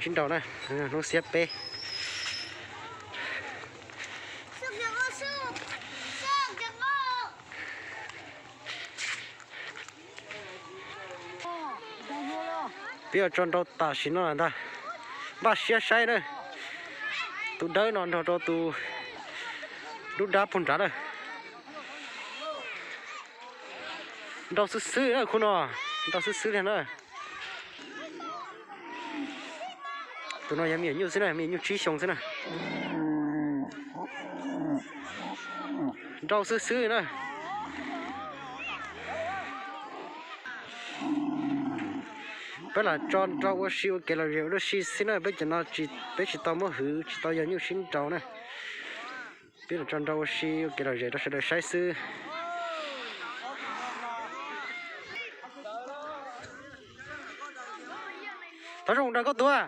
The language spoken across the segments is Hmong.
Sib nraus na, hnub xiab peb. Peb yuav tso nrau tam sim no ntag. Npaj siab saib na. Tus dawb no nrog rau tus dub dab puag nrad na. Nrau xwb xwb na khub no, nrau xwb xwb li na. Tus no yog me nyuam nyuj xwb na, me nyuam nyuj tsib xyoo xwb na. Nrau xwb xwb na. Peb lam tso nrau ua si ua kev lom zem ua si xwb na, peb cov no peb tsis tau muab hwv, tsis tau yog nyuj sib nraus na. Peb lam tso nrau ua si ua kev lom zem rau sawv daws saib xwb. Thov zoo dag koj tuag.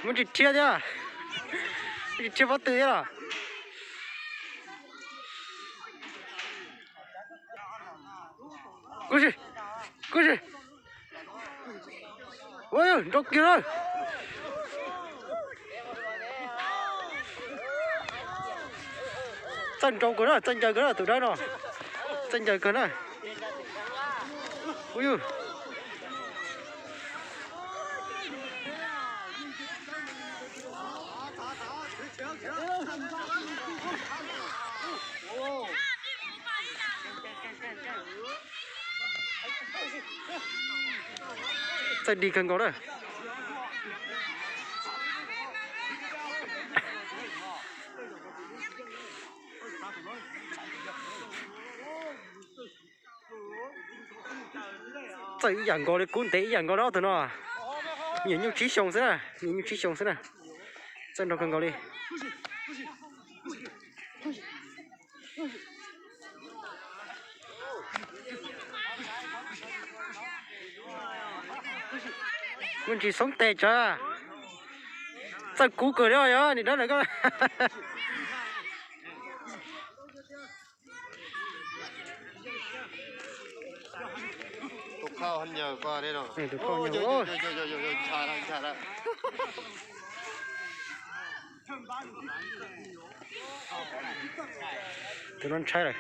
Muab tsis rhiab thiab, muab tsis rhiab pob tw thiab los. Kub si, kub si. Ua nrau kiag na. Txawj nrau kawg na, txawj ncaws kawg na tus dawb no. Txawj ncaws kawg na. Ua yus. Txawj dig kawg nkaus na. Txawj ib yam nkaus li, kub ntev ib yam nkaus na tus no. Me nyuam nyuj tsib xyoo xwb na, me nyuam nyuj tsib xyoo xwb na. Txawj nrau kawg nkaus li. Muaj ntsis xoob tes tsawv. Txawj kub kawg li yog nim dawb lawm koj. Tus no ntshai lawm.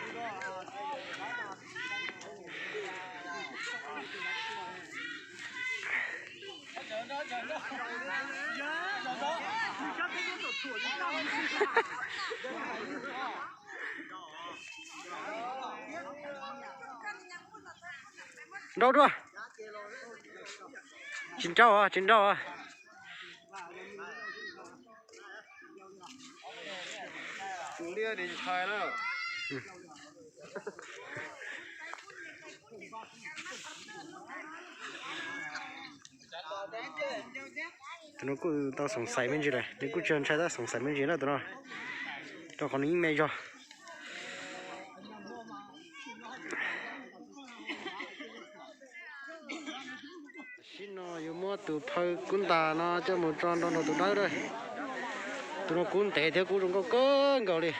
Nrau dua. Tsis nrau, tsis nrau. Tus no kuj tau xoom xaiv me ntsis lawm, nws kuj tsis ntshai tab xoom xaiv me ntsis na tus no. Rau qhov nws yeej me zog. Tam sim no yuav muab tus phaw kub ntas no coj mus tso nrau nrog tus dawb na. Tus no kub ntev thiab kub zoo nkauj kawg nkaus li.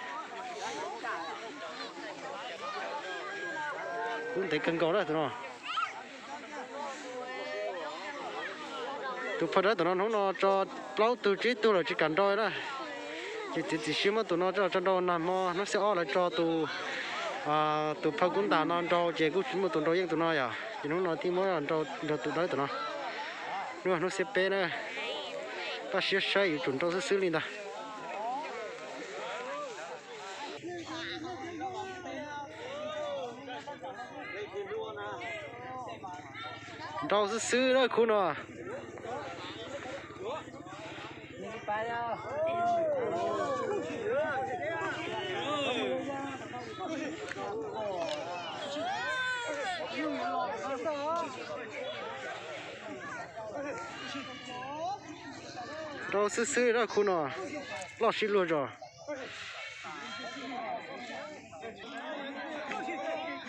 Kub ntev kawg nkaus na tus no. Tus phaw dawb tus no hnub no tso plaub tug tsib tug lawm tsis kam nrau na. Ces txiav txim siab muab tus no coj los tso nrau nag hmo, hnub xiab ob lawv tso tus, tus phaw kub ntas no nrau ces kuj tsis muaj tus nrau yeej tus no yom, ces hnub no thiaj muab nrau nrog tus dawb tus no. Hnub, hnub xiab peb na, npaj siab saib yuav tsum nrau xwb xwb li ntag. Nrau xwb xwb na khub no. Nrau xwb xwb na khub no, loj sib luag zog.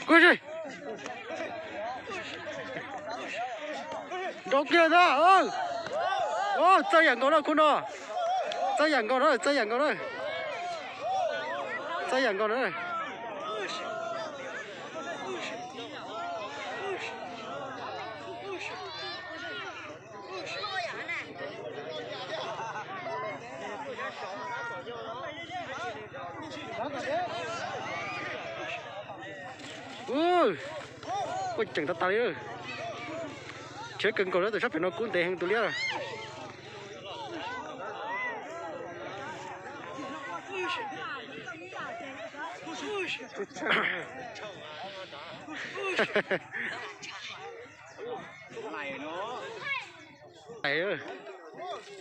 Kuj si. Nrov kiag ntag. Txawj yam nkaus na khub no. Txawj yam nkaus na, txawj yam nkaus na. Txawj yam nkaus na. Ua ceem tas tas li. Khiav kawg nkaus na, tus sab pem no kub ntev heev tus liab.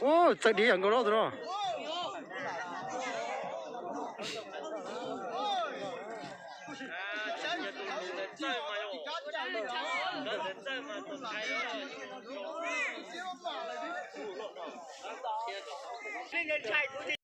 Ua txawj dib yam nkaus no tus no.